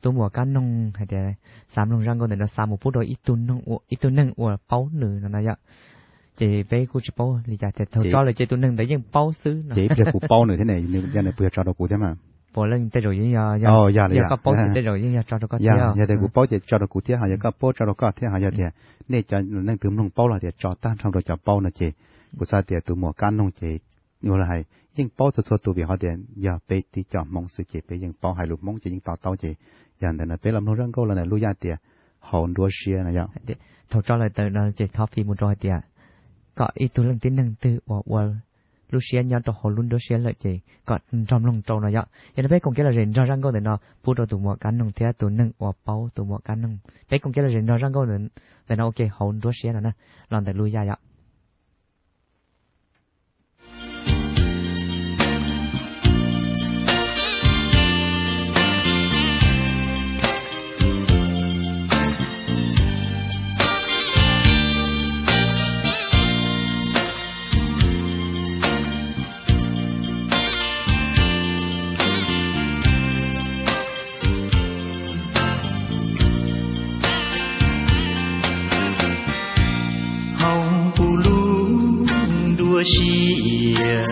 tub muam kab noog hais tias xav mloog zaj nkauj ntawm no xav mus pub rau ib tug neeg uas paub nws no na yom. Ces peb kuj tsis paub li cas tias thaum tso lawm ces tus neeg ntawd yeej paub xwb no. Ces ib pliag kuv paub nws thiab ne, yog nws puas yog tso rau kuv thiab mas? Puav leej tej zaum yeej yog, yog koj paub ces tej zaum yeej yog tso rau koj thiab. Yog tias kuv paub ces tso rau kuv thiab, ho yog koj paub tso rau koj thiab, ho yog tias nej cov neeg twg mloog paub los tias tso tag nrho rau cov paub no ces kuv xav tias tus muam kab noog ces ua li hais yeej paub txhua txhua tus vim ho tias yog peb tib co Hmoob xwb ces peb yeej paub hais lus Hmoob ces yeej to taub ces yog ntawd no peb los mloog zaj nkauj los ntawm Lub Yaj tias Hauv Nruab Siab no yom. Thaum tso lawm ntawm no ces thov fij mus rau hais tias kom ib tug leej tib neeg twg uas ua lub siab nyob rau hauv lub nruab siab lawm ces kom nrog mloog rau no yom. Yog no peb koom kiab lom zem nrog zaj nkauj ntawm no pub rau tus muam kab noog thiab tus neeg uas paub tus muam kab noog. Peb koom kiab lom zem nrog zaj nkauj ntawm no ua ke Hauv Nruab Siab no na, los ntawm Lub Yaj yom. Hauv kuv lub nruab siab,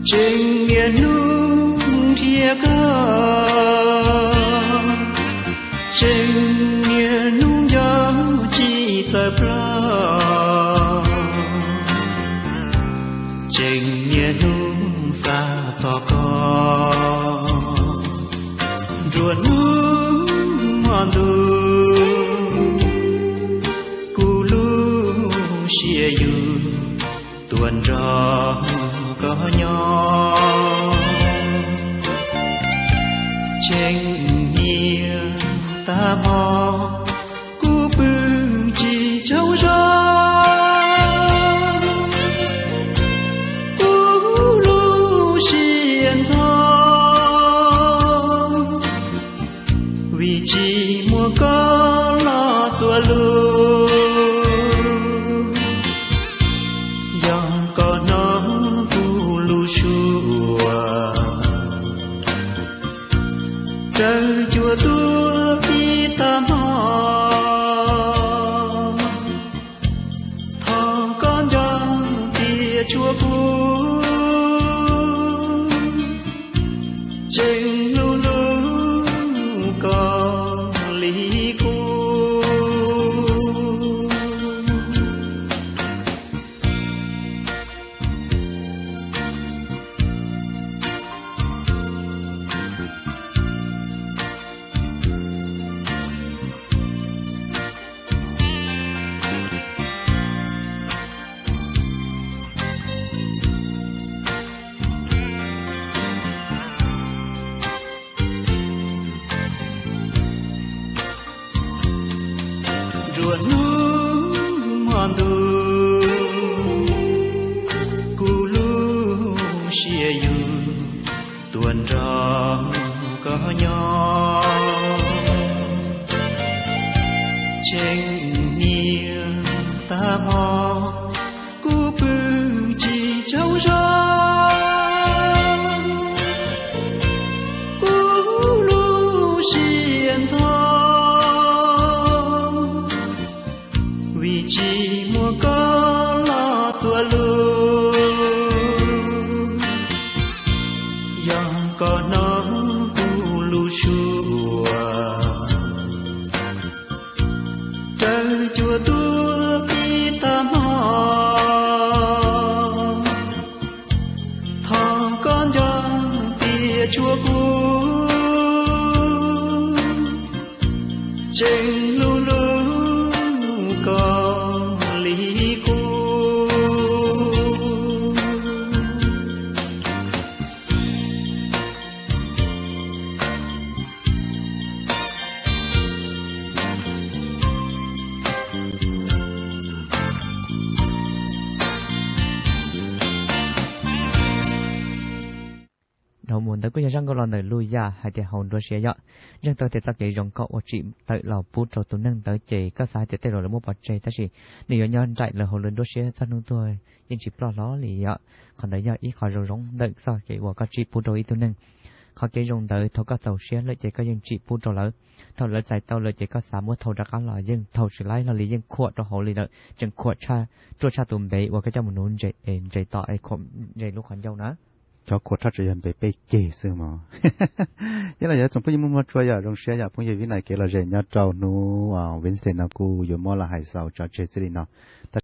tseem niaj hnub nrhiav koj, tseem niaj hnub nco tsis txawj ploj, tseem niaj hnub xav tos koj. Nruab hnub hmo ntuj, kuv lub siab yus tuaj nrog koj nyob. Tseem niaj tag hmo kuv pw tsis tsaug zog, kuv lub siab ntxhov vim tsis muaj koj los txuas lus. Yog koj hnov kuv lub suab, raws cua tuaj pib tag hmo, thov koj nco tias tshuav kuv, tseem hlub hlub koj li qub. Nruab hnub hmo ntuj, kuv lub siab yus tuaj nrog koj nyob. Tseem niaj tag hmo kuv pw tsis tsaug zog, kuv lub siab ntxhov vim tsis muaj koj los txuas lus. Yog koj hnov kuv lub suab, raws cua tuaj pib tag hmo, thov koj nco tias tshuav kuv, tseem hlub hlub koj li qub. Dhau mus ntawd kuj yog zaj nkauj los ntawm Lub Yaj hais tias Hauv Nruab Siab yom. Ntseeg tau tias txoj kev zoo koj ua tsim tawm los pub rau tus neeg ntawd ces koj xav hais tias tej zaum lawv muab pov tseg tab sis nws yuav nyob nraim lawv hauv lub nruab siab txog hnub tuag yeej tsis ploj hlo li yom. Qhov ntawd yog ib qho zoo zoo ntawm txoj kev uas koj tsim pub rau ib tug neeg. qhov kev zoo ntawd thaum koj txaus siab lawm ces koj yeej tsim pub rau lawv. Thaum lawv txais tau lawm ces koj xav muab thau rov qab los yeej thau tsis laib hlo li, yeej khuam rau hauv li lawm, tseem khuam ruaj tshaj tus npev uas koj coj mus nuv ntses tom es khuam ntses lub qhov ncauj na. Cov khuam raj tsuas yog npe peb ceg xwb mog. Yog li ntawd tsoom phooj ywg mloog mloog tshua yom, zoo siab yom phooj ywg Vib Nais kev lom zem nyob rau hnub Wednesday no kuj yuav muab los hais xaus tso tseg txij li no.